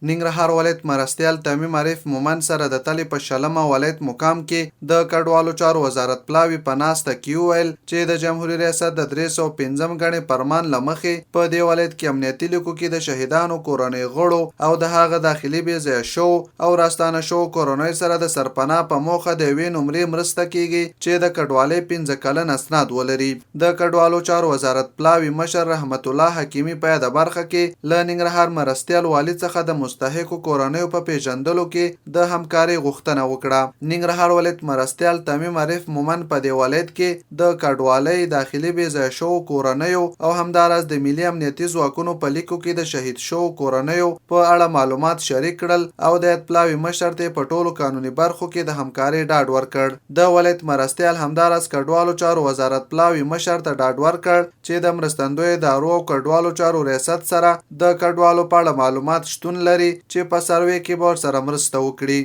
ننګرهار ولایت مرستیال تمیم عارف مومند سره د تلې په شلمه ولایت مقام کې د کډوالو چارو وزارت پلاوي په ناسته کې وویل چې د جمهوري ریاست د 305 ګڼې فرمان له مخې په دې ولایت کې امنیتي لیکو کې د شهیدانو کورنۍ غړو او د هغه داخلي بې ځایه شوو او راستانه شوو کورنیو سره د سرپناه په موخه د یوې نمرې مرسته کېږي چې د کډوالۍ 5 کلن اسناد ولري. د کډوالو چارو وزارت پلاوي مشر رحمت الله حکیمي په یاده برخه کې له ننګرهار مرستیال والي څخه د مستحقو کورنیو په پېژندلو کې د همکارۍ غوښتنه وکړه. ننګرهار ولایت مرستیال تمیم عارف مومند په دې ولایت کې د کډوالۍ، داخلي بې ځایه شوو کورنیو او همداراز د ملي امنیتي ځواکونو په لیکو کې د شهید شوو کورنیو په اړه معلومات شریک کړل او د یاد پلاوي مشر ته یې په ټولو قانوني برخو کې د همکارۍ ډاډ ورکړ. د ولایت مرستیال همداراز کډوالو چارو وزارت پلاوي مشر ته ډاډ ورکړ چې د مرستندوی ادارو او کډوالو چارو ریاست سره د کډوالو په اړه معلومات شتون لري چې په سروې کې به ورسره مرسته وکړي.